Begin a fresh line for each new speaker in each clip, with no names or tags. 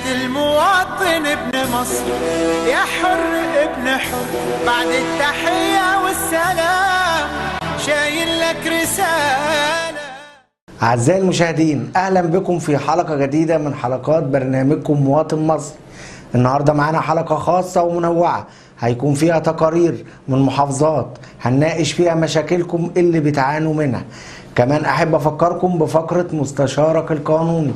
سيادة المواطن ابن مصر، يا حر ابن حر، بعد التحية والسلام شايل لك رسالة.
أعزائي المشاهدين، أهلا بكم في حلقة جديدة من حلقات برنامجكم مواطن مصر. النهاردة معانا حلقة خاصة ومنوعة، هيكون فيها تقارير من محافظات هنناقش فيها مشاكلكم اللي بتعانوا منها. كمان أحب أفكركم بفقرة مستشارك القانوني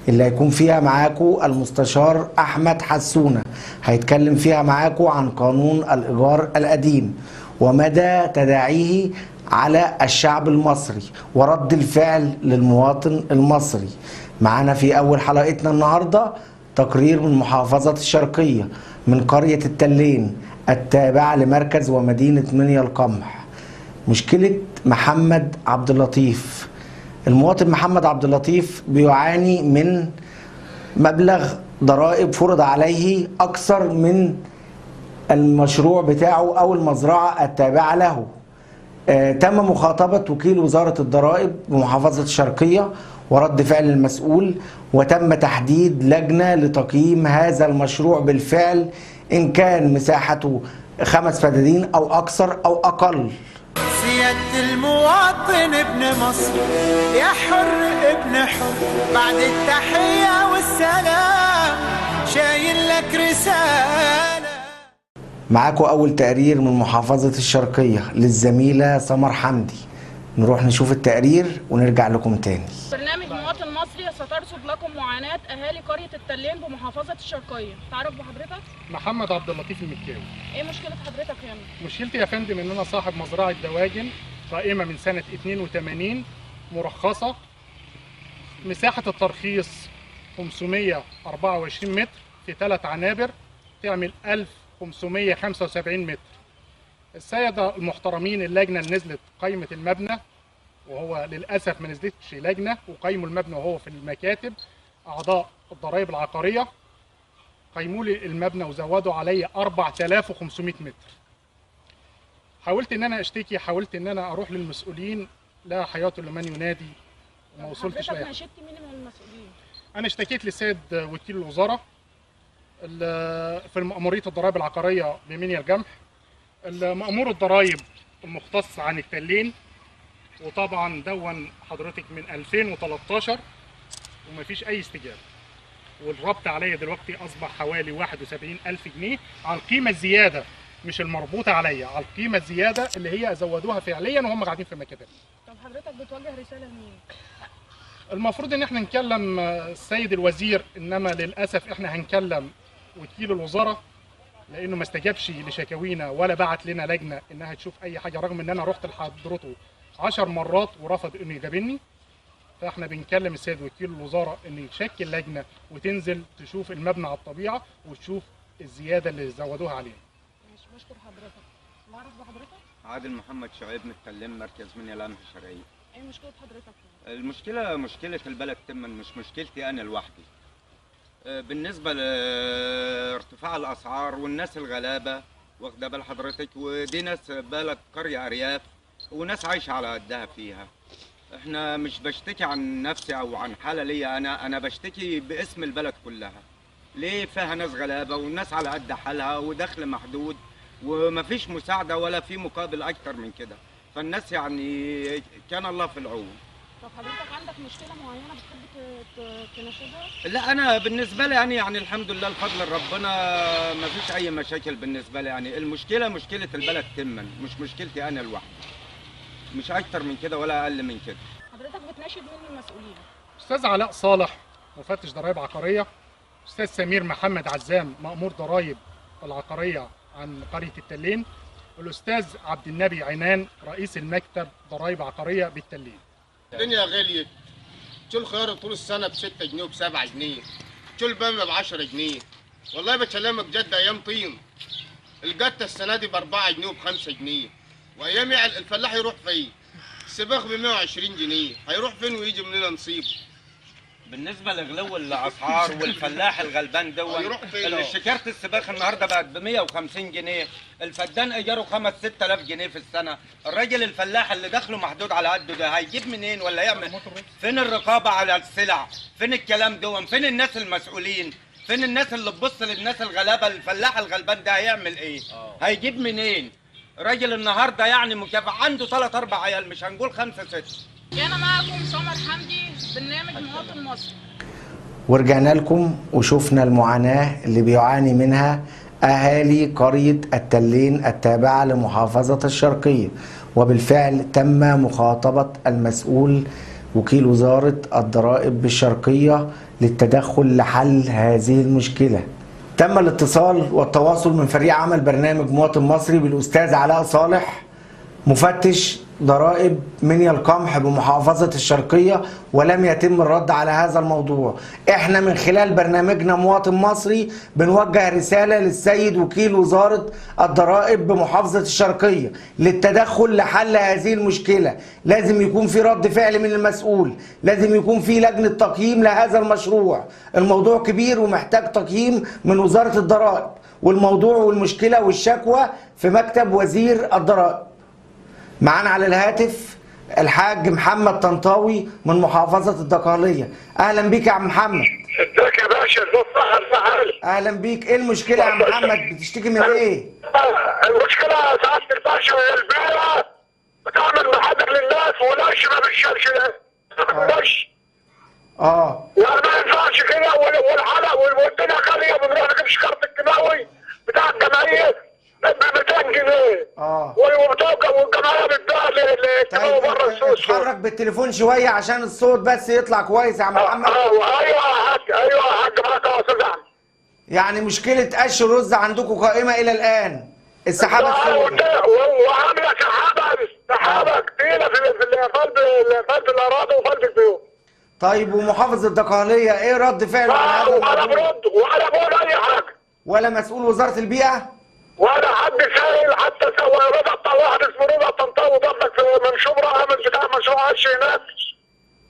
اللي هيكون فيها معاكم المستشار أحمد حسونة، هيتكلم فيها معاكم عن قانون الإيجار القديم ومدى تداعيه على الشعب المصري ورد الفعل للمواطن المصري. معانا في أول حلقتنا النهاردة تقرير من محافظة الشرقية من قرية التلين التابعة لمركز ومدينة منيا القمح. مشكلة محمد عبد اللطيف. المواطن محمد عبد اللطيف بيعاني من مبلغ ضرائب فرض عليه أكثر من المشروع بتاعه أو المزرعة التابعة له. تم مخاطبة وكيل وزارة الضرائب بمحافظة الشرقية ورد فعل المسؤول، وتم تحديد لجنة لتقييم هذا المشروع بالفعل إن كان مساحته 5 فدادين أو أكثر أو أقل.
سيادة المواطن ابن مصر، يا حر ابن حر، بعد التحية والسلام شايل لك رسالة.
معاكم أول تقرير من محافظة الشرقية للزميلة سمر حمدي. نروح نشوف التقرير ونرجع لكم تاني.
برنامج مواطن مصري سترصد لكم معاناة أهالي قرية التلين بمحافظة الشرقية. تعرف بحضرتك؟
محمد عبد اللطيف المكاوي.
ايه مشكلة حضرتك هنا؟
مشكلتي يا فندم ان انا صاحب مزرعة دواجن قائمة من سنة 82 مرخصة، مساحة الترخيص 524 متر في 3 عنابر تعمل 1575 متر. السادة المحترمين اللجنة اللي نزلت قيمة المبنى، وهو للأسف ما نزلتش لجنة، وقيموا المبنى وهو في المكاتب أعضاء الضرائب العقارية قيموا لي المبنى وزودوا علي 4500 متر. حاولت إن أنا أشتكي، حاولت إن أنا أروح للمسؤولين، لا حياة لمن ينادي، وما وصلتش لأي حاجة.
حضرتك ناشدت مين من المسؤولين؟
أنا اشتكيت للسيد وكيل الوزارة في مأمورية الضرائب العقارية بمنيا الجمح، مأمور الضرايب المختص عن التلين، وطبعا دون حضرتك من 2013 ومفيش اي استجابة. والربط عليا دلوقتي اصبح حوالي 71,000 جنيه على القيمة الزيادة، مش المربوطه عليا، على القيمة الزيادة اللي هي زودوها فعليا وهم قاعدين في مكاتبهم.
طب حضرتك بتوجه رسالة لمين؟
المفروض ان احنا نكلم السيد الوزير، انما للاسف احنا هنكلم وكيل الوزارة لانه ما استجابش لشكاوينا ولا بعت لنا لجنة انها تشوف اي حاجة، رغم ان انا رحت لحضرته 10 مرات ورفض انه يقابلني. فاحنا بنكلم السيد وكيل الوزارة ان يشكل لجنة وتنزل تشوف المبنى على الطبيعة وتشوف الزيادة اللي زودوها علينا.
ماشي، بشكر حضرتك. معرف بحضرتك؟
عادل محمد شعيب من التلين، مركز منيا القمح الشرقية.
ايه مشكلة حضرتك؟
المشكلة مشكلة البلد تما، مش مشكلتي انا لوحدي. بالنسبة لارتفاع الاسعار والناس الغلابة، واخده بال حضرتك، ودي ناس بلد قرية ارياف وناس عايشه على قدها فيها. احنا مش بشتكي عن نفسي او عن حاله ليا انا بشتكي باسم البلد كلها. ليه فيها ناس غلابة والناس على قد حالها ودخل محدود ومفيش مساعدة ولا في مقابل اكتر من كده، فالناس يعني كان الله في العون.
طب حضرتك عندك مشكلة معينة بتحب تناشدها؟
لا، انا بالنسبة لي يعني الحمد لله الفضل ربنا ما فيش اي مشاكل بالنسبة لي. يعني المشكلة مشكلة البلد تما، مش مشكلتي انا لوحدي، مش اكتر من كده ولا اقل من كده.
حضرتك بتناشد مين المسؤولين؟
استاذ علاء صالح مفتش ضرائب عقارية، استاذ سمير محمد عزام مأمور ضرائب العقارية عن قرية التلين، والاستاذ عبد النبي عنان رئيس المكتب ضرائب عقارية بالتلين.
الدنيا غليت، شو الخيار طول السنة ب 6 جنيه وب 7 جنيه، شو الباميه ب 10 جنيه، والله بكلمك جد ايام طين. الجته السنة دي ب 4 جنيه وب 5 جنيه، وايام الفلاح يروح فين؟ السباخ ب 120 جنيه، هيروح فين ويجي مننا نصيبه؟
بالنسبة لغلو الاسعار والفلاح الغلبان دون اللي شكاره السباخ النهارده بقت ب 150 جنيه، الفدان ايجارة 5 6000 جنيه في السنة، الراجل الفلاح اللي دخله محدود على قده ده هيجيب منين ولا يعمل؟ فين الرقابة على السلع؟ فين الكلام دون؟ فين الناس المسؤولين؟ فين الناس اللي تبص للناس الغلابة؟ الفلاح الغلبان ده هيعمل ايه؟ هيجيب منين؟ راجل النهارده يعني مكافأة عنده 3 4 عيال، مش هنقول 5 6.
كان معكم سمر حمدي، برنامج مواطن مصري.
ورجعنا لكم وشفنا المعاناة اللي بيعاني منها أهالي قرية التلين التابعة لمحافظة الشرقية، وبالفعل تم مخاطبة المسؤول وكيل وزارة الضرائب بالشرقية للتدخل لحل هذه المشكلة. تم الاتصال والتواصل من فريق عمل برنامج مواطن مصري بالأستاذ علاء صالح مفتش ضرائب منيا القمح بمحافظة الشرقية، ولم يتم الرد على هذا الموضوع. احنا من خلال برنامجنا مواطن مصري بنوجه رسالة للسيد وكيل وزارة الضرائب بمحافظة الشرقية للتدخل لحل هذه المشكلة. لازم يكون في رد فعل من المسؤول، لازم يكون في لجنة تقييم لهذا المشروع. الموضوع كبير ومحتاج تقييم من وزارة الضرائب، والموضوع والمشكلة والشكوى في مكتب وزير الضرائب. معانا على الهاتف الحاج محمد طنطاوي من محافظة الدقهلية. أهلا بيك يا عم محمد.
ازيك يا باشا؟ ازيك؟
أهلا بيك. إيه المشكلة يا عم محمد؟ بتشتكي من إيه؟
المشكلة سعادة الباشا البيئة بتعمل محاضر للناس والقش ما بيشيلش القش. يعني ما ينفعش كده، والحلق والدنيا غالية، بنروح نجيب شكارة الكيماوي بتاع الجمعية ب 200 جنيه. والجمعية بتبيع للكيماوي بره السوق.
اتحرك بالتليفون شوية عشان الصوت بس يطلع كويس يا عم محمد.
ايوه يا حاج، ايوه يا حاج، معاك يا استاذ احمد.
يعني مشكلة قش الرز عندكم قائمة الى الان، السحابة السوداء
وعامله سحابه كتيرة في قلب الاراضي وقلب البيوت.
طيب ومحافظ الدقهليه ايه رد فعله على هذا الموضوع؟
ولا برد ولا بقول اي حاجة،
ولا مسؤول وزارة البيئة،
ولا حد سائل حتى. سوى رضا واحد اسمه رضا طنطاوي برضك في من شبرا عامل بتاع مشروع قش هناك.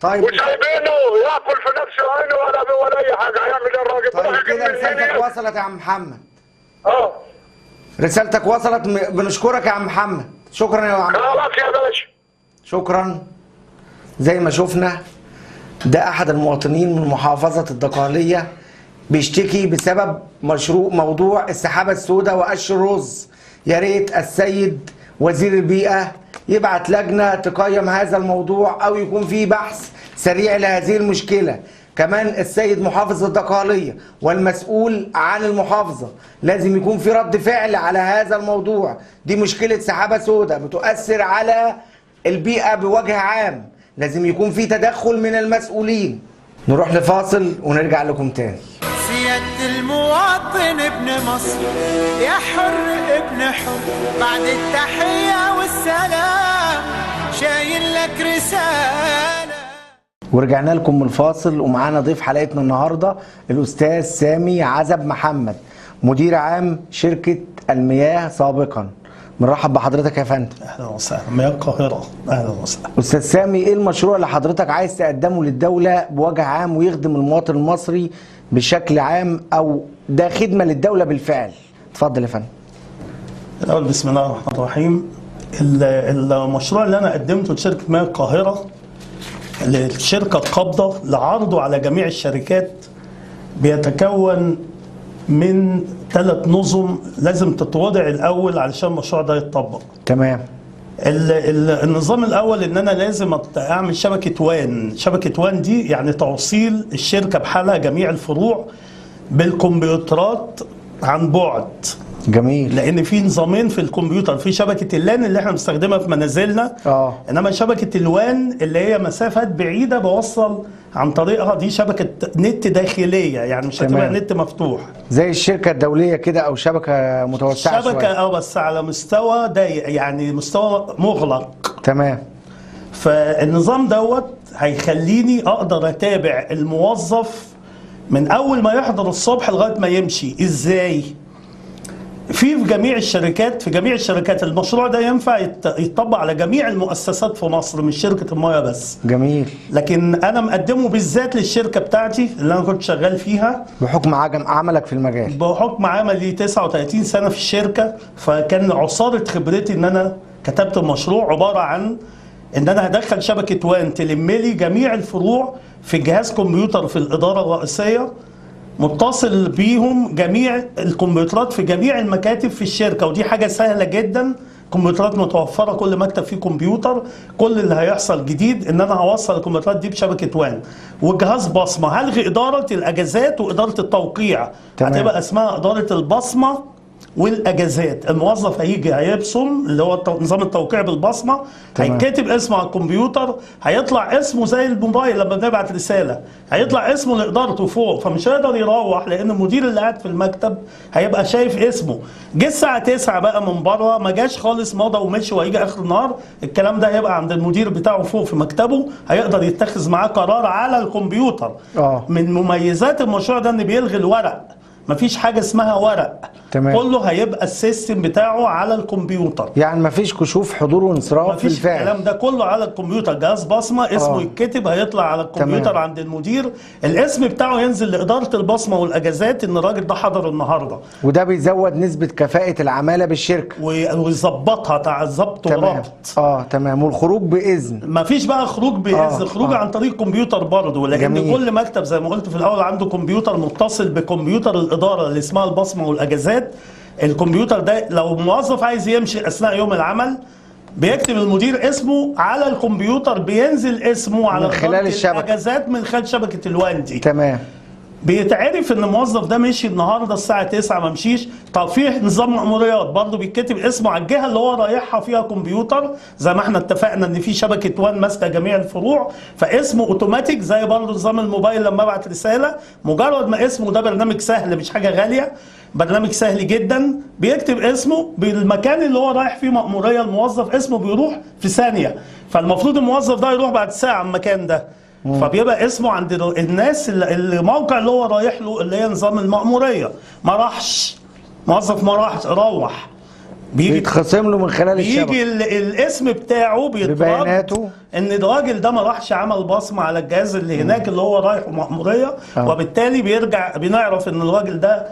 طيب
وسايبينه ياكل في نفسه عينه ولا اي حاجة. هيعمل ايه الراجل؟
طيب كده رسالتك وصلت يا عم محمد. رسالتك وصلت، بنشكرك يا عم محمد. شكرا يا عم.
خلاص يا باشا،
شكرا. زي ما شفنا ده احد المواطنين من محافظة الدقهليه بيشتكي بسبب مشروع موضوع السحابة السوداء وقش الرز. يا ريت السيد وزير البيئة يبعت لجنة تقيم هذا الموضوع أو يكون في بحث سريع لهذه المشكلة. كمان السيد محافظ الدقهلية والمسؤول عن المحافظة لازم يكون في رد فعل على هذا الموضوع. دي مشكلة سحابة سوداء بتؤثر على البيئة بوجه عام، لازم يكون في تدخل من المسؤولين. نروح لفاصل ونرجع لكم تاني.
سيادة المواطن ابن مصر، يا حر ابن حر، بعد التحية والسلام شايل لك رسالة.
ورجعنا لكم من الفاصل ومعانا ضيف حلقتنا النهارده الأستاذ سامي عزب محمد، مدير عام شركة المياه سابقا. بنرحب بحضرتك يا فندم.
اهلا وسهلا، مياه القاهرة. اهلا وسهلا.
استاذ سامي، ايه المشروع اللي حضرتك عايز تقدمه للدولة بوجه عام ويخدم المواطن المصري بشكل عام، او ده خدمة للدولة بالفعل؟ اتفضل يا فندم.
الاول بسم الله الرحمن الرحيم. المشروع اللي انا قدمته لشركة مياه القاهرة للشركة القابضة لعرضه على جميع الشركات بيتكون من 3 نظم لازم تتوضع الاول علشان المشروع ده يتطبق.
تمام.
النظام الاول ان انا لازم اعمل شبكة وان. شبكة وان دي يعني توصيل الشركة بحالها جميع الفروع بالكمبيوترات عن بعد.
جميل.
لان في نظامين في الكمبيوتر، في شبكة ال LAN اللي احنا بنستخدمها في منازلنا، انما شبكة ال WAN اللي هي مسافات بعيدة بوصل عن طريقها، دي شبكة نت داخلية، يعني مش هتبقى نت مفتوح
زي الشركة الدولية كده، او شبكة متوسعه
شبكة شوية. بس على مستوى ضيق، يعني مستوى مغلق.
تمام.
فالنظام دوت هيخليني اقدر اتابع الموظف من اول ما يحضر الصبح لغاية ما يمشي. ازاي؟ في جميع الشركات، في جميع الشركات المشروع ده ينفع يتطبق على جميع المؤسسات في مصر، مش شركة المياه بس.
جميل.
لكن أنا مقدمه بالذات للشركة بتاعتي اللي أنا كنت شغال فيها
بحكم عملك في المجال.
بحكم عملي 39 سنة في الشركة، فكان عصارة خبرتي إن أنا كتبت المشروع عبارة عن إن أنا هدخل شبكة وان تلم لي جميع الفروع في جهاز كمبيوتر في الإدارة الرئيسية. متصل بيهم جميع الكمبيوترات في جميع المكاتب في الشركة، ودي حاجة سهلة جدا. كمبيوترات متوفرة، كل مكتب فيه كمبيوتر. كل اللي هيحصل جديد ان انا هوصل الكمبيوترات دي بشبكة WAN وجهاز بصمة. هلغي ادارة الاجازات واداره التوقيع.
تمام.
هتبقى اسمها ادارة البصمة والاجازات. الموظف هيجي هيبصم اللي هو نظام التوقيع بالبصمه. هيتكتب اسمه على الكمبيوتر، هيطلع اسمه زي الموبايل لما بنبعت رسالة، هيطلع اسمه لادارته فوق، فمش هيقدر يروح لان المدير اللي قاعد في المكتب هيبقى شايف اسمه. جه الساعة 9 بقى من بره، ما جاش خالص، مضى ومشي وهيجي اخر النهار، الكلام ده هيبقى عند المدير بتاعه فوق في مكتبه، هيقدر يتخذ معاه قرار على الكمبيوتر. من مميزات المشروع ده ان بيلغي الورق، مفيش حاجة اسمها ورق.
تمام.
كله هيبقى ال system بتاعه على الكمبيوتر،
يعني مفيش كشوف حضور وانصراف.
مفيش
بالفعل
الكلام ده كله على الكمبيوتر. جهاز بصمة اسمه يتكتب هيطلع على الكمبيوتر.
تمام.
عند المدير، الاسم بتاعه ينزل لادارة البصمة والاجازات ان الراجل ده حضر النهارده.
وده بيزود نسبه كفاءة العمالة بالشركة
ويظبطها ظبط وربط.
تمام. والخروج باذن،
مفيش بقى خروج باذن، خروج عن طريق كمبيوتر برضه، لان
جميل.
كل مكتب زي ما قلت في الاول عنده كمبيوتر متصل بكمبيوتر الادارة اللي اسمها البصمة والاجازات. الكمبيوتر ده لو موظف عايز يمشي اثناء يوم العمل بيكتب المدير اسمه على الكمبيوتر، بينزل اسمه على
من خلال الشبكة
الاجازات من خلال شبكة ال WAN دي.
تمام.
بيتعرف ان الموظف ده مشي النهارده الساعة 9 ما مشيش. طب في نظام مأموريات برضه بيتكتب اسمه على الجهة اللي هو رايحها فيها كمبيوتر، زي ما احنا اتفقنا ان في شبكة WAN ماسكه جميع الفروع، فاسمه اوتوماتيك زي برضه نظام الموبايل لما ابعت رسالة، مجرد ما اسمه، ده برنامج سهل مش حاجة غالية، برنامج سهل جدا، بيكتب اسمه بالمكان اللي هو رايح فيه مأموريه الموظف، اسمه بيروح في ثانية. فالمفروض الموظف ده يروح بعد ساعة المكان ده، فبيبقى اسمه عند الناس اللي الموقع اللي هو رايح له اللي هي نظام المأمورية. ما راحش موظف، ما راحش، روح،
بيتخصم له من خلال الشبكة،
بيجي الاسم بتاعه بيترد ان الراجل ده ما راحش عمل بصمة على الجهاز اللي هناك اللي هو رايحة مأمورية. وبالتالي بيرجع بنعرف ان الراجل ده،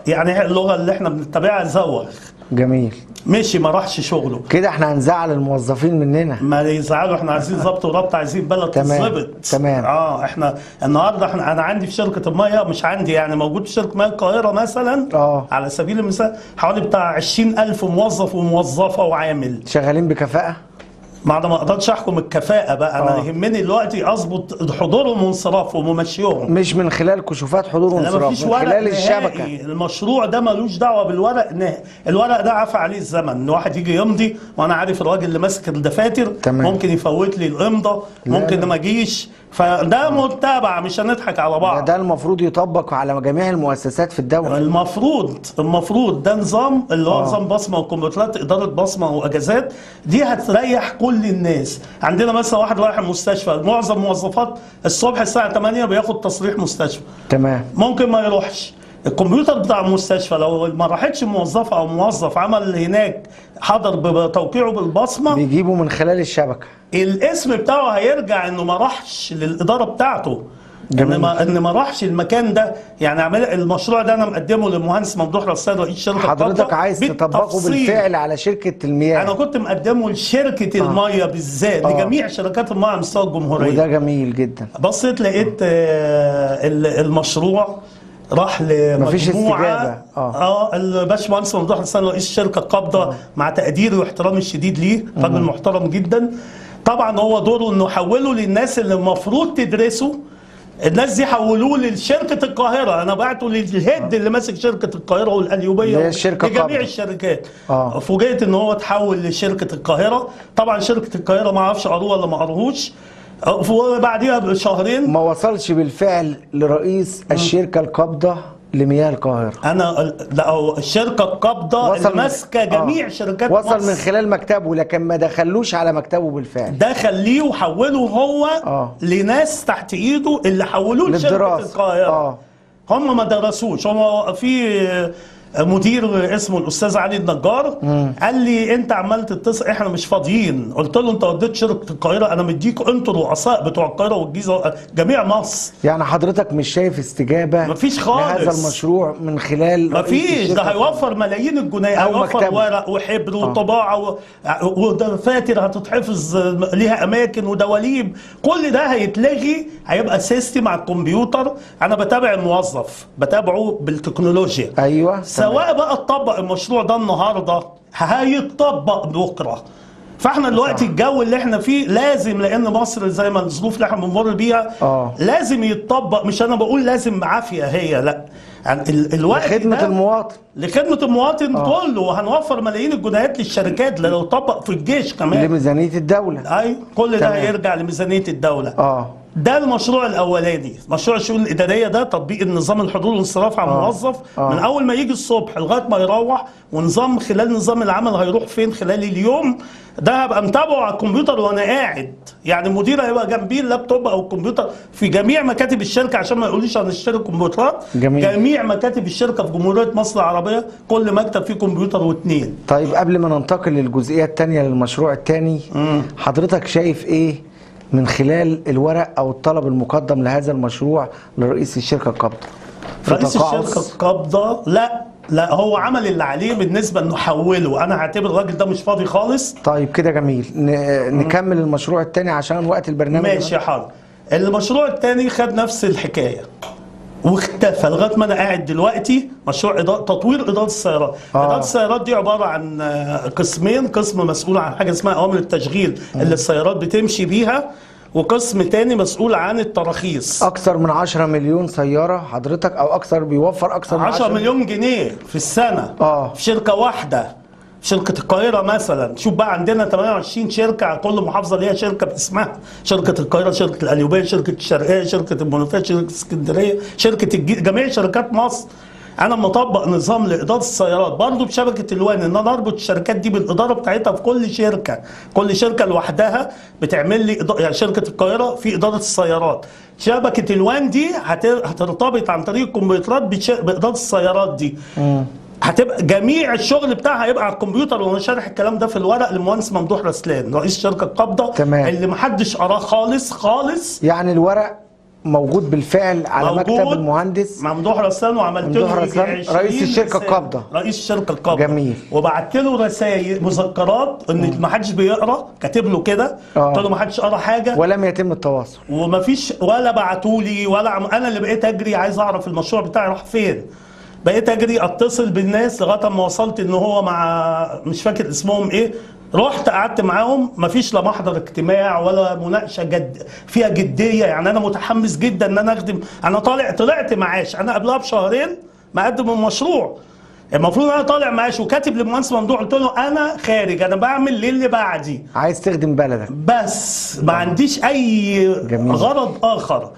يعني اللغة اللي احنا بنتبعها، زوغ.
جميل.
مشي، ما راحش شغله.
كده احنا هنزعل الموظفين مننا.
ما يزعلوا، احنا عايزين ظبط وربط، عايزين بلد تتظبط.
تمام.
احنا النهارده انا عندي في شركة المية، مش عندي يعني، موجود في شركة مية القاهرة مثلا، على سبيل المثال حوالي بتاع 20,000 موظف وموظفه وعامل
شغالين بكفاءة.
ما انا ما اقدرش احكم الكفاءة بقى، انا يهمني دلوقتي اظبط حضورهم وانصرافهم ومشيهم،
مش من خلال كشوفات حضور وانصراف، من خلال الشبكة.
المشروع ده ملوش دعوه بالورق نهائي، الورق ده عفى عليه الزمن، ان واحد يجي يمضي، وانا عارف الراجل اللي ماسك الدفاتر.
تمام.
ممكن يفوت لي الامضه، ممكن ما اجيش، فده متابعه، مش هنضحك على بعض.
ده المفروض يطبق على جميع المؤسسات في الدولة.
المفروض ده نظام اللي هو نظام بصمة وكمبيوترات، ادارة بصمة واجازات، دي هتريح كل الناس. عندنا مثلا واحد رايح المستشفى، معظم موظفات الصبح الساعة 8 بياخد تصريح مستشفى.
تمام.
ممكن ما يروحش. الكمبيوتر بتاع المستشفى لو ما راحتش موظفة او موظف عمل هناك حضر بتوقيعه بالبصمه،
بيجيبه من خلال الشبكة،
الاسم بتاعه هيرجع انه ما راحش للادارة بتاعته.
جميل.
ان ما راحش المكان ده. يعني عمل المشروع ده انا مقدمه للمهندس ممدوح رسال رئيس شركة.
حضرتك عايز تطبقه بالفعل على شركة المياه؟
انا كنت مقدمه لشركة المياه بالذات، لجميع شركات المياه على مستوى الجمهورية.
وده جميل جدا.
بصيت لقيت المشروع راح لمجموعة،
مفيش استجابة.
الباشمهندس ممدوح رسال رئيس شركة قابضه، مع تقديري واحترامي الشديد ليه، راجل محترم جدا. طبعا هو دوره انه حوله للناس اللي المفروض تدرسه، الناس دي حولوه لشركة القاهرة، انا بعته للهيد اللي ماسك شركة القاهرة والقليوبيه لجميع الشركات. فوجئت ان هو اتحول لشركة القاهرة. طبعا شركة القاهرة ما اعرفش قروه ولا ما قروهوش. وبعديها بشهرين
ما وصلش بالفعل لرئيس الشركة القابضة لمياه القاهرة.
انا لا، الشركة القابضة اللي ماسكه جميع شركات
وصل مصر. من خلال مكتبه، لكن ما دخلوش على مكتبه بالفعل.
دخل ليه وحوله هو لناس تحت ايده اللي حولوه لشركة القاهرة. هم ما درسوش، هم في مدير اسمه الاستاذ علي النجار. قال لي انت عمال تتصل احنا مش فاضيين. قلت له انت وديت شركة القاهرة، انا مديكوا انتوا الرؤساء بتوع القاهرة والجيزه جميع مصر.
يعني حضرتك مش شايف استجابة
مفيش خالص
لهذا المشروع من خلال؟
مفيش. ده هيوفر ملايين الجنيه، هيوفر ورق وحبر وطباعه ودفاتر هتتحفظ ليها اماكن ودواليب، كل ده هيتلغي، هيبقى system على الكمبيوتر. انا بتابع الموظف، بتابعه بالتكنولوجيا.
ايوه،
سواء بقى اتطبق المشروع ده النهارده هيتطبق بكره. فاحنا دلوقتي الجو اللي احنا فيه لازم، لان مصر زي ما الظروف اللي احنا بنمر بيها لازم يتطبق. مش انا بقول لازم عافية هي، لا، يعني الوقت
لخدمة المواطن،
لخدمة المواطن كله. وهنوفر ملايين الجنيهات للشركات لو طبق في الجيش كمان،
لميزانيه الدولة.
ايوه، كل ده هيرجع لميزانيه الدولة. ده المشروع الاولاني، مشروع الشؤون الادارية ده تطبيق النظام الحضور والانصراف على الموظف من اول ما يجي الصبح لغاية ما يروح، ونظام خلال نظام العمل هيروح فين خلال اليوم، ده هبقى متابعه على الكمبيوتر وانا قاعد. يعني المدير هيبقى جنبيه اللابتوب او الكمبيوتر في جميع مكاتب الشركة، عشان ما يقوليش هنشتري كمبيوترات.
جميل.
جميع مكاتب الشركة في جمهورية مصر العربية كل مكتب فيه كمبيوتر واثنين.
طيب قبل ما ننتقل للجزئيه الثانية للمشروع الثاني، حضرتك شايف ايه من خلال الورق او الطلب المقدم لهذا المشروع لرئيس الشركة القابضة؟
رئيس الشركة القابضة لا هو عمل اللي عليه بالنسبة انه حوله. انا هعتبر الراجل ده مش فاضي خالص.
طيب كده جميل، نكمل المشروع الثاني عشان وقت البرنامج.
ماشي حاضر. المشروع الثاني خد نفس الحكاية واختفى لغاية ما انا قاعد دلوقتي. مشروع تطوير ادارة السيارات. ادارة السيارات دي عبارة عن قسمين، قسم مسؤول عن حاجة اسمها اوامر التشغيل اللي السيارات بتمشي بيها، وقسم تاني مسؤول عن التراخيص.
اكثر من 10 مليون سيارة حضرتك، او اكثر، بيوفر اكثر من
10 مليون جنيه في السنة. في شركة واحدة، شركة القاهرة مثلا. شوف بقى عندنا 28 شركة، على كل محافظة ليها شركة باسمها، شركة القاهرة، شركة القليوبية، شركة الشرقية، شركة المنوفية، شركة اسكندرية، شركة جميع شركات مصر. أنا مطبق نظام لإدارة السيارات برضه بشبكة الوان، إن أنا أربط الشركات دي بالإدارة بتاعتها في كل شركة، كل شركة لوحدها بتعمل لي يعني شركة القاهرة في إدارة السيارات، شبكة الوان دي هترتبط عن طريق الكمبيوترات بإدارة السيارات دي. هتبقى جميع الشغل بتاعها هيبقى على الكمبيوتر. وانا شارح الكلام ده في الورق للمهندس ممدوح رسلان رئيس شركة القابضة.
تمام.
اللي محدش قراه خالص خالص.
يعني الورق موجود بالفعل على موجود مكتب المهندس
ممدوح رسلان، وعملت له
رئيس الشركة القابضة.
رئيس الشركة القابضة.
جميل.
وبعت له رسائل مذكرات ان ما حدش بيقرا، كاتب له كده، قلت له ما حدش قرا حاجة
ولم يتم التواصل،
ومفيش ولا بعتوا لي ولا انا اللي بقيت اجري عايز اعرف المشروع بتاعي راح فين. بقيت اجري اتصل بالناس لغاية ما وصلت ان هو مع مش فاكر اسمهم ايه، رحت قعدت معاهم، مفيش لا محضر اجتماع ولا مناقشة جد فيها جدية. يعني انا متحمس جدا ان انا اخدم، انا طلعت معاش، انا قبلها بشهرين مقدم المشروع، المفروض انا طالع معاش، وكاتب للمهندس ممدوح قلت له انا خارج، انا بعمل للي بعدي،
عايز تخدم بلدك
بس، ما عنديش اي جميل. غرض اخر.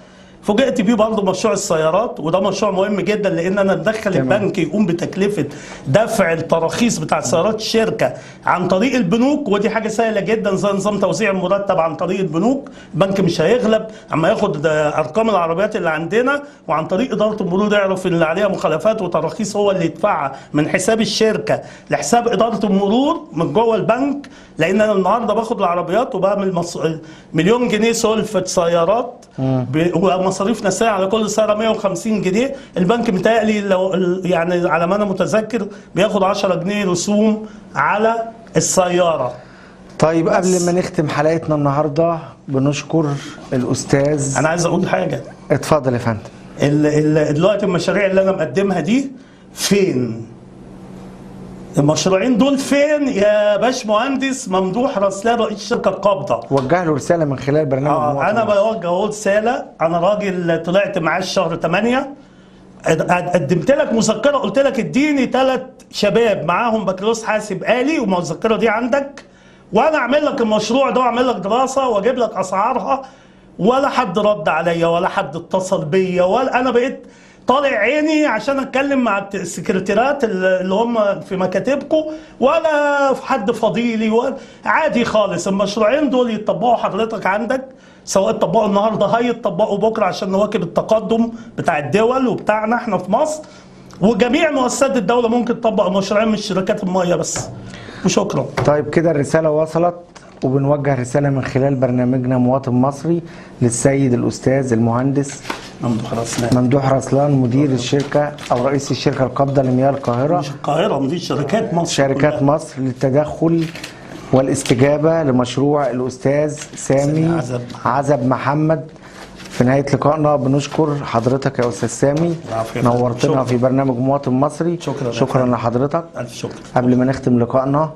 فوجئت بيه برضه مشروع السيارات، وده مشروع مهم جدا لان انا اتدخل البنك يقوم بتكلفه دفع التراخيص بتاع سيارات الشركة عن طريق البنوك، ودي حاجة سهلة جدا زي نظام توزيع المرتب عن طريق البنوك، البنك مش هيغلب اما ياخد ارقام العربيات اللي عندنا، وعن طريق ادارة المرور يعرف اللي عليها مخالفات وتراخيص هو اللي يدفعها من حساب الشركة لحساب ادارة المرور من جوه البنك. لان انا النهارده باخد العربيات وبعمل مليون جنيه سلفه سيارات ومصاريف نسائية على كل سيارة 150 جنيه، البنك متهيألي لو يعني على ما انا متذكر بياخد 10 جنيه رسوم على السيارة.
طيب قبل ما نختم حلقتنا النهارده بنشكر الاستاذ.
انا عايز اقول حاجة.
اتفضل يا فندم.
دلوقتي المشاريع اللي انا مقدمها دي فين؟ المشروعين دول فين يا باش مهندس ممدوح رسلان رئيس الشركة القابضة؟
وجه له رسالة من خلال برنامج
انا بوجه رسالة. انا راجل طلعت معاش شهر 8، قدمت لك مذكره، قلت لك اديني 3 شباب معاهم بكالوريوس حاسب آلي والمذكره دي عندك، وانا اعمل لك المشروع ده واعمل لك دراسة واجيب لك اسعارها، ولا حد رد عليا ولا حد اتصل بيا، ولا انا بقيت طالع عيني عشان اتكلم مع السكرتيرات اللي هم في مكاتبكم، ولا في حد فضيلي ولا عادي خالص. المشروعين دول يتطبقوا حضرتك عندك، سواء اتطبقوا النهارده هيتطبقوا بكره عشان نواكب التقدم بتاع الدول وبتاعنا احنا في مصر. وجميع مؤسسات الدولة ممكن تطبق المشروعين مش شركات المية بس. وشكرا.
طيب كده الرسالة وصلت، وبنوجه رسالة من خلال برنامجنا مواطن مصري للسيد الأستاذ المهندس ممدوح رسلان، مدير الشركة أو رئيس الشركة القابضة لمياه القاهرة،
مش القاهرة، مدير شركات مصر،
شركات مصر، للتدخل والاستجابة لمشروع الأستاذ سامي عزب محمد. في نهاية لقائنا بنشكر حضرتك يا أستاذ سامي، نورتنا في برنامج مواطن مصري. شكرا لحضرتك.
ألف شكر.
قبل ما نختم لقائنا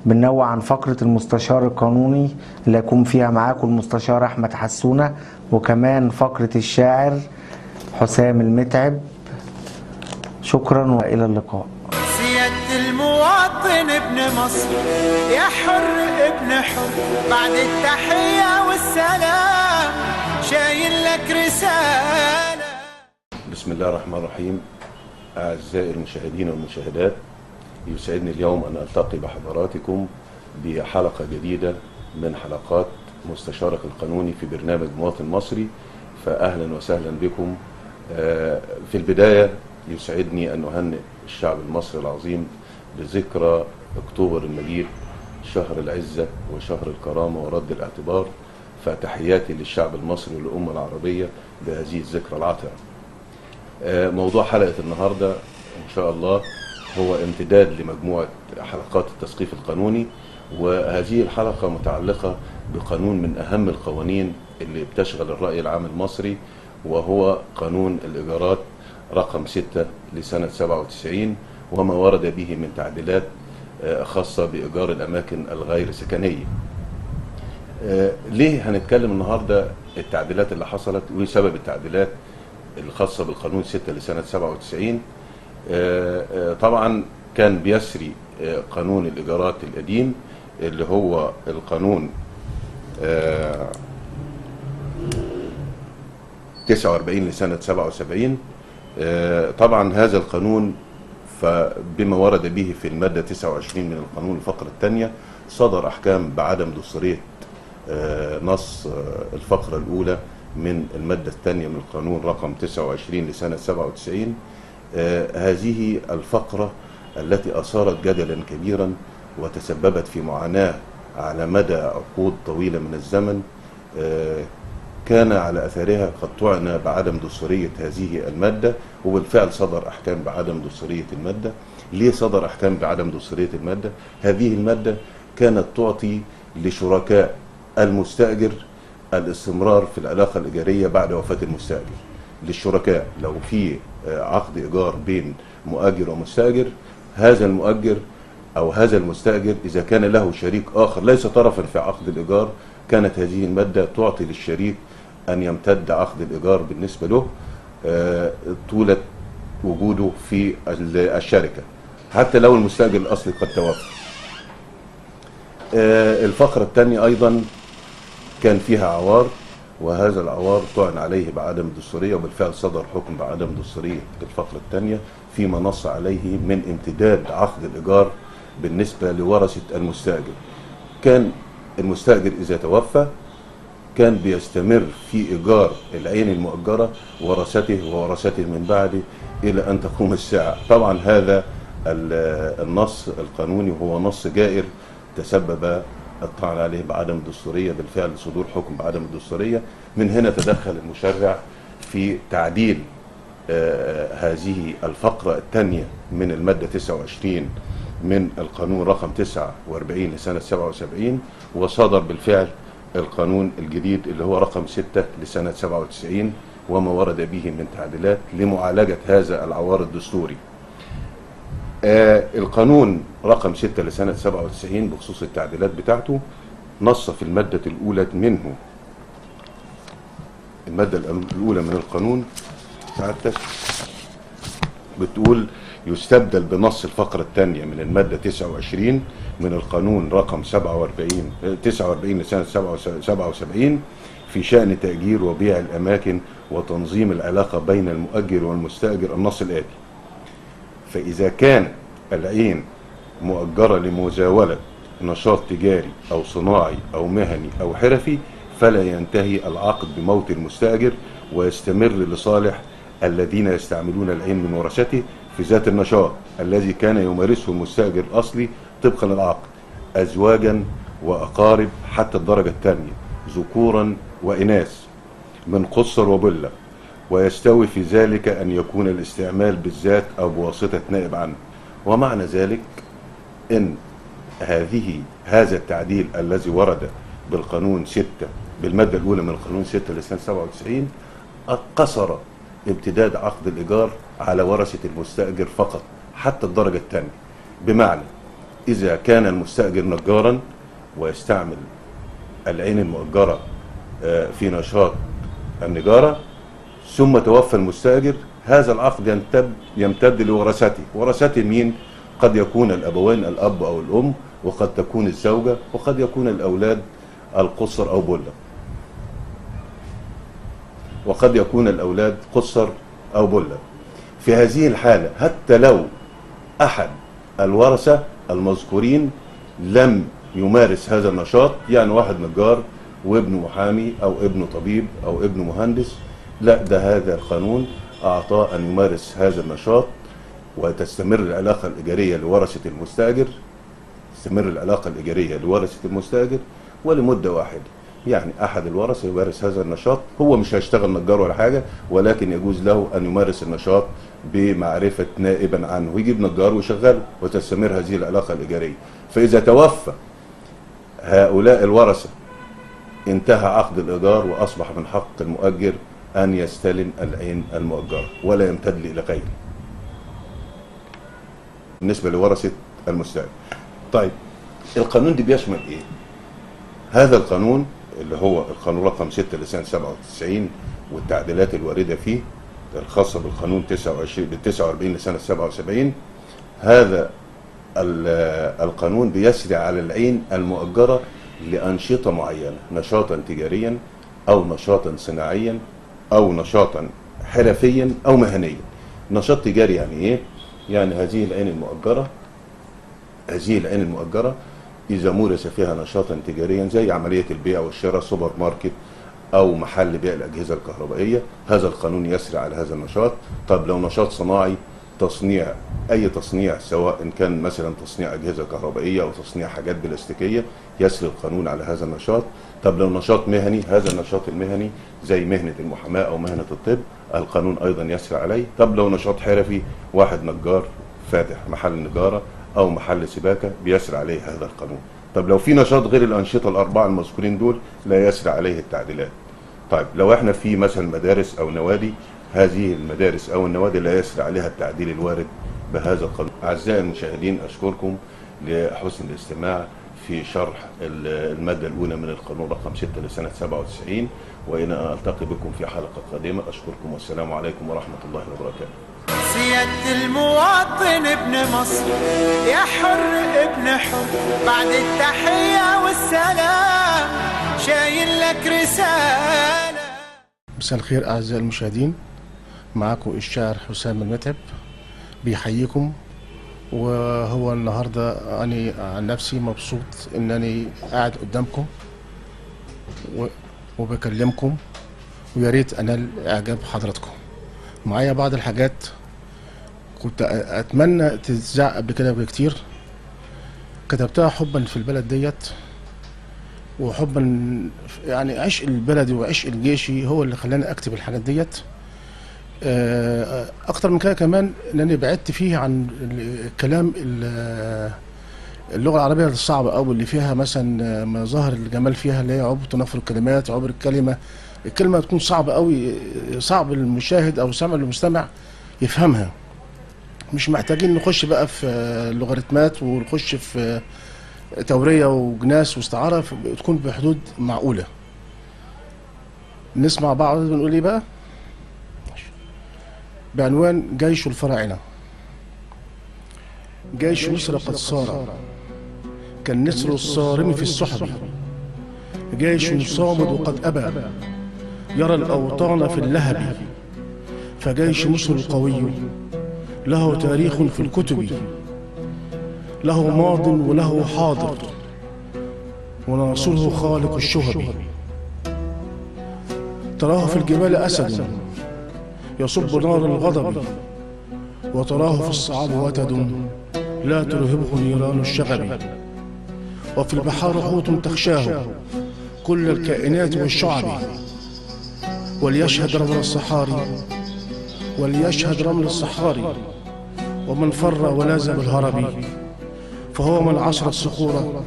بننوع عن فقرة المستشار القانوني اللي هيكون فيها معاكم المستشار أحمد حسونة، وكمان فقرة الشاعر حسام المتعب. شكرا وإلى اللقاء.
سيادة المواطن ابن مصر، يا حر ابن حر، بعد التحية والسلام شايل لك رسالة.
بسم الله الرحمن الرحيم. أعزائي المشاهدين والمشاهدات، يسعدني اليوم أن ألتقي بحضراتكم بحلقة جديدة من حلقات مستشارك القانوني في برنامج مواطن مصري، فأهلا وسهلا بكم. في البداية يسعدني أن أهنئ الشعب المصري العظيم بذكرى أكتوبر المجيد، شهر العزة وشهر الكرامة ورد الاعتبار، فتحياتي للشعب المصري والأمة العربية بهذه الذكرى العطرة. موضوع حلقة النهاردة إن شاء الله هو امتداد لمجموعة حلقات التثقيف القانوني، وهذه الحلقة متعلقة بقانون من أهم القوانين اللي بتشغل الرأي العام المصري، وهو قانون الإيجارات رقم 6 لسنة 97، وما ورد به من تعديلات خاصة بإيجار الأماكن الغير سكنية. ليه هنتكلم النهاردة التعديلات اللي حصلت وسبب التعديلات الخاصة بالقانون 6 لسنة 97؟ طبعا كان بيسري قانون الإيجارات القديم اللي هو القانون 49 لسنة 77. طبعا هذا القانون فبما ورد به في المادة 29 من القانون الفقرة الثانية صدر أحكام بعدم دستورية نص الفقرة الأولى من المادة الثانية من القانون رقم 29 لسنة 97. هذه الفقرة التي أثارت جدلا كبيرا وتسببت في معاناة على مدى عقود طويلة من الزمن، كان على أثرها قد طعن بعدم دستورية هذه المادة، وبالفعل صدر أحكام بعدم دستورية المادة. ليه صدر أحكام بعدم دستورية المادة؟ هذه المادة كانت تعطي لشركاء المستأجر الاستمرار في العلاقة الإيجارية بعد وفاة المستأجر. للشركاء لو في عقد إيجار بين مؤجر ومستأجر، هذا المؤجر أو هذا المستأجر إذا كان له شريك آخر ليس طرفا في عقد الإيجار، كانت هذه المادة تعطي للشريك أن يمتد عقد الإيجار بالنسبة له طولة وجوده في الشركة حتى لو المستأجر الأصلي قد توفى. الفقرة الثانية أيضا كان فيها عوار، وهذا العوار طعن عليه بعدم الدستورية، وبالفعل صدر حكم بعدم دستورية الفقرة الثانية فيما نص عليه من امتداد عقد الإيجار بالنسبة لورثة المستأجر. كان المستأجر إذا توفى كان بيستمر في إيجار العين المؤجرة ورثته وورثته من بعده إلى أن تقوم الساعة. طبعا هذا النص القانوني هو نص جائر تسبب الطعن عليه بعدم الدستورية، بالفعل صدور حكم بعدم الدستورية. من هنا تدخل المشرع في تعديل هذه الفقرة الثانية من المادة 29 من القانون رقم 49 لسنة 77، وصدر بالفعل القانون الجديد اللي هو رقم 6 لسنة 97 وما ورد به من تعديلات لمعالجة هذا العوار الدستوري. القانون رقم 6 لسنة 97 بخصوص التعديلات بتاعته نص في المادة الأولى منه، المادة الأولى من القانون سعادتك بتقول يستبدل بنص الفقرة الثانية من المادة 29 من القانون رقم 49 لسنة 77 في شأن تأجير وبيع الأماكن وتنظيم العلاقة بين المؤجر والمستأجر النص الآتي: فإذا كانت العين مؤجرة لمزاولة نشاط تجاري أو صناعي أو مهني أو حرفي فلا ينتهي العقد بموت المستأجر ويستمر لصالح الذين يستعملون العين من ورثته في ذات النشاط الذي كان يمارسه المستأجر الأصلي طبقا للعقد، أزواجا وأقارب حتى الدرجة الثانية، ذكورا وإناث من قصر وبلة، ويستوي في ذلك أن يكون الاستعمال بالذات أو بواسطة نائب عنه. ومعنى ذلك أن هذا التعديل الذي ورد بالقانون 6 بالمادة الأولى من القانون 6 لسنة 97 قصر امتداد عقد الإيجار على ورثة المستأجر فقط حتى الدرجة الثانية. بمعنى إذا كان المستأجر نجارا ويستعمل العين المؤجرة في نشاط النجارة ثم توفى المستأجر، هذا العقد يمتد لورثته. ورثته مين؟ قد يكون الأبوين، الأب أو الأم، وقد تكون الزوجة، وقد يكون الأولاد القصر أو بلة، وقد يكون الأولاد قصر أو بلة. في هذه الحالة حتى لو أحد الورثة المذكورين لم يمارس هذا النشاط، يعني واحد نجار وابنه محامي أو ابنه طبيب أو ابنه مهندس، لا، ده هذا القانون أعطاه أن يمارس هذا النشاط وتستمر العلاقة الإيجارية لورثة المستأجر، تستمر العلاقة الإيجارية لورثة المستأجر ولمدة واحدة. يعني أحد الورثة يمارس هذا النشاط، هو مش هيشتغل نجار ولا حاجة، ولكن يجوز له أن يمارس النشاط بمعرفة نائبا عنه، ويجيب نجار ويشغله وتستمر هذه العلاقة الإيجارية. فإذا توفى هؤلاء الورثة انتهى عقد الإيجار وأصبح من حق المؤجر أن يستلم العين المؤجرة ولا يمتد إلى غيره بالنسبة لورثة المستأجر. طيب القانون دي بيشمل إيه؟ هذا القانون اللي هو القانون رقم 6 لسنة 97 والتعديلات الواردة فيه الخاصة بالقانون 49 لسنة 77، هذا القانون بيسري على العين المؤجرة لأنشطة معينة، نشاطا تجاريا أو نشاطا صناعيا أو نشاطا حرفيا أو مهنيا. نشاط تجاري يعني إيه؟ يعني هذه العين المؤجرة، هذه العين المؤجرة إذا مورس فيها نشاطا تجاريا زي عملية البيع والشراء، سوبر ماركت أو محل بيع الأجهزة الكهربائية، هذا القانون يسري على هذا النشاط. طب لو نشاط صناعي، تصنيع، أي تصنيع، سواء كان مثلا تصنيع أجهزة كهربائية أو تصنيع حاجات بلاستيكية، يسري القانون على هذا النشاط. طب لو نشاط مهني، هذا النشاط المهني زي مهنة المحاماة أو مهنة الطب، القانون أيضا يسري عليه. طب لو نشاط حرفي، واحد نجار فاتح محل نجارة أو محل سباكة، بيسري عليه هذا القانون. طب لو في نشاط غير الأنشطة الأربعة المذكورين دول، لا يسري عليه التعديلات. طيب لو احنا في مثلا مدارس أو نوادي، هذه المدارس أو النوادي لا يسري عليها التعديل الوارد بهذا القانون. أعزائي المشاهدين، أشكركم لحسن الاستماع في شرح المادة الأولى من القانون رقم 6 لسنة 97، وإلى أن ألتقي بكم في حلقة قادمة. أشكركم والسلام عليكم ورحمة الله وبركاته.
سيادة المواطن ابن مصر، يا حر ابن حر، بعد التحية والسلام شايل لك رسالة.
مساء الخير أعزائي المشاهدين، معاكم الشاعر حسام المتعب بيحييكم. وهو النهاردة أنا عن نفسي مبسوط إنني قاعد قدامكم وبكلمكم، ويا ريت أنال إعجاب حضراتكم. معايا بعض الحاجات كنت أتمنى تتذاع قبل كده بكتير، كتبتها حبا في البلد ديت، وحبا يعني عشق البلدي وعشق الجيشي هو اللي خلاني أكتب الحاجات ديت. أكتر من كده كمان لأني بعدت فيه عن الكلام اللغة العربية الصعبة أو اللي فيها مثلا مظاهر الجمال فيها، اللي هي عبر تنافر الكلمات، عبر الكلمة، الكلمة تكون صعبة أوي، صعب المشاهد أو سامع المستمع يفهمها. مش محتاجين نخش بقى في لوغاريتمات ونخش في تورية وجناس واستعارة، تكون بحدود معقولة. نسمع بعض بنقول ايه بقى؟ بعنوان جيش الفراعنة. جيش مصر قد صار كالنسر الصارم في السحب، جيش صامد وقد أبى يرى الأوطان في اللهب، فجيش مصر القوي له تاريخ في الكتب، له ماض وله حاضر، وناصره خالق الشهب. تراه في الجبال أسد يصب نار الغضب، وتراه في الصعاب وتد لا ترهبه نيران الشغب، وفي البحار حوت تخشاه كل الكائنات والشعب، وليشهد رمل الصحاري، وليشهد رمل الصحاري، ومن فر ولاز بالهرب، فهو من عصر الصخور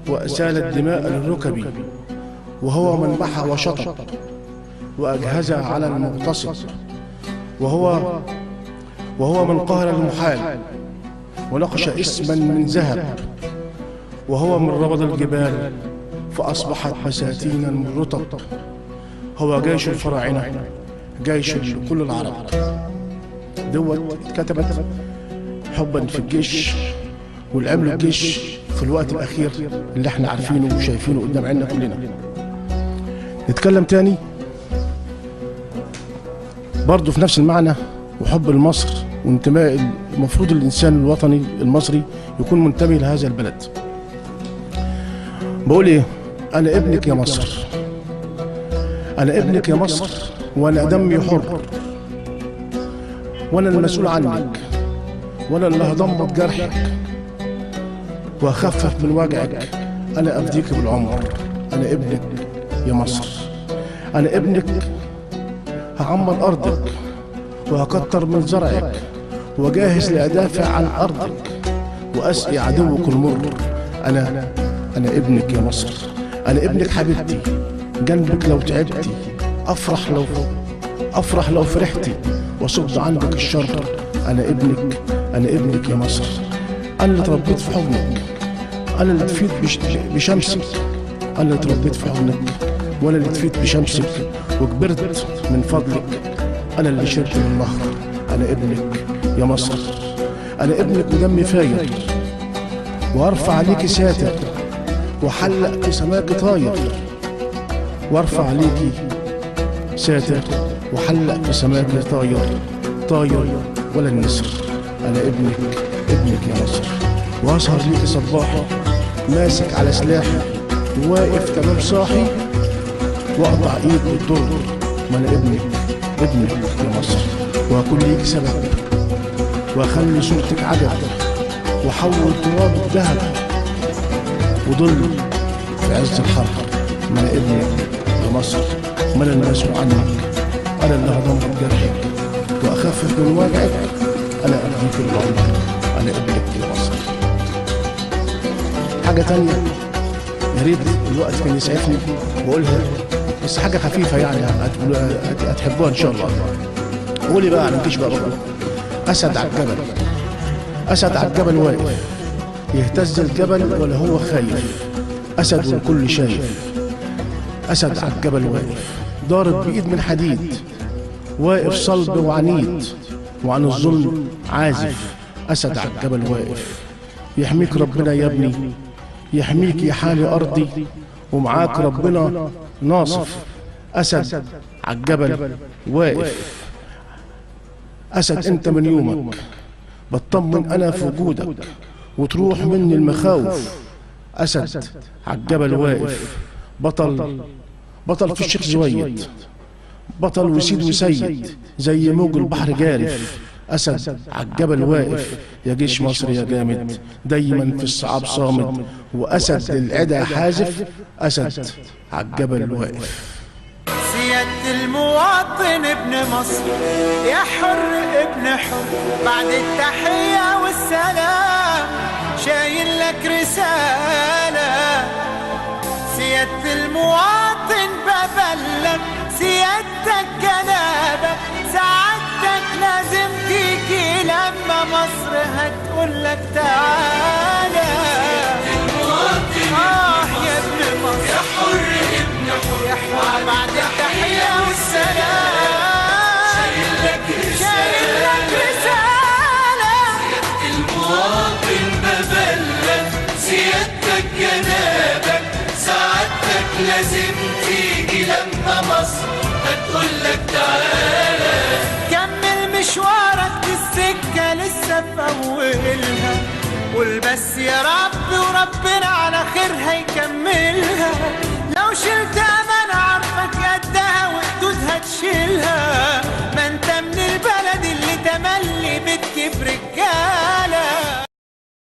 وأسال الدماء للركب، وهو من محى وشطب وأجهز على المغتصب، وهو من قهر المحال ونقش اسما من ذهب، وهو من ربض الجبال فأصبحت بساتينا من رطب، هو جيش الفراعنة، جيش لكل العرب. دوت اتكتبت حبا في الجيش والعمل الجيش في الوقت الأخير اللي احنا عارفينه وشايفينه قدام عيننا كلنا. نتكلم تاني برضه في نفس المعنى، وحب لمصر وانتماء المفروض الإنسان الوطني المصري يكون منتمي لهذا البلد. بقول ايه؟ أنا ابنك يا مصر، أنا ابنك يا مصر، وأنا دمي حر، وأنا المسؤول عنك، وأنا اللي هضمد جرحك وأخفف من وجعك، أنا أفديك بالعمر، أنا ابنك يا مصر، أنا ابنك، هعمر أرضك وهكتر من زرعك، وجاهز لأدافع عن أرضك وأسقي عدوك المر، أنا ابنك يا مصر، أنا ابنك حبيبتي، جنبك لو تعبتي، أفرح لو فرحتي، وأصد عنك الشر، أنا ابنك، أنا ابنك يا مصر، أنا اللي اتربيت في حضنك، أنا اللي اتفيت بشمسك، أنا اللي اتربيت في حضنك، وأنا اللي اتفيت بشمسك وكبرت من فضلك، أنا اللي شربت من النهر، أنا ابنك يا مصر، أنا ابنك ودمي فاير، وأرفع عليكي ساتر، وحلق في سماك طاير، وارفع عليكي ساتر، وحلق في سماك طاير، طاير ولا النسر، أنا ابنك، ابنك يا مصر، وأسهر ليكي صباحي، ماسك على سلاحي، واقف تمام صاحي، وأقطع إيد بالضر، ما أنا ابنك، ابنك يا مصر، وأكون ليكي سبب، وأخلي صورتك عجب، وأحول ترابك ذهب، وضل في عز الحر، ما أنا ابنك يا مصر، ما أنا المسؤول عنك، أنا اللي هضمد جرحك وأخفف من وجعك، أنا أديك العمر، أنا ابنك يا مصر. حاجة تانية يا ريت الوقت كان يسعفني وأقولها، بس حاجة خفيفة يعني هتحبوها إن شاء الله. قولي بقى عن الجيش بقى برضه. أسد على الجبل، أسد على الجبل واقف، يهتز الجبل ولا هو خايف، أسد والكل شايف، أسد على الجبل واقف، ضارب بإيد من حديد، واقف صلب وعنيد، وعن الظلم عازف، أسد على الجبل واقف، يحميك ربنا يا ابني، يحميك يا حالي أرضي، ومعاك ربنا ناصف، أسد على الجبل واقف، أسد أنت من يومك بطمن أنا في وجودك، وتروح مني المخاوف، أسد على الجبل واقف، بطل بطل في الشيخ زويد، بطل وسيد وسيد، زي موج البحر جارف، أسد على الجبل واقف، يا جيش مصر يا جامد، دايما في الصعاب صامد، وأسد للعدا حازف، أسد على الجبل واقف.
سيادة المواطن ابن مصر، يا حر ابن حر، بعد التحية والسلام شايل لك رسالة، سيادة المواطن ببلغ سيادتك جنابك، سعادتك لازم تيجي لما مصر هتقولك تعالى. يا ابن مصر، يا حر ابن حر، يا حر، بعد التحية والسلام شايل لك رسالة،
سيادة المواطن ببلغ سيادتك جنابك، سعادتك لازم تيجي لما مصر هتقولك تعالى.
كمل مشوارك دي السكة لسه في أولها، قول بس يا رب وربنا على خير هيكملها، لو شلت أمانة عارفك.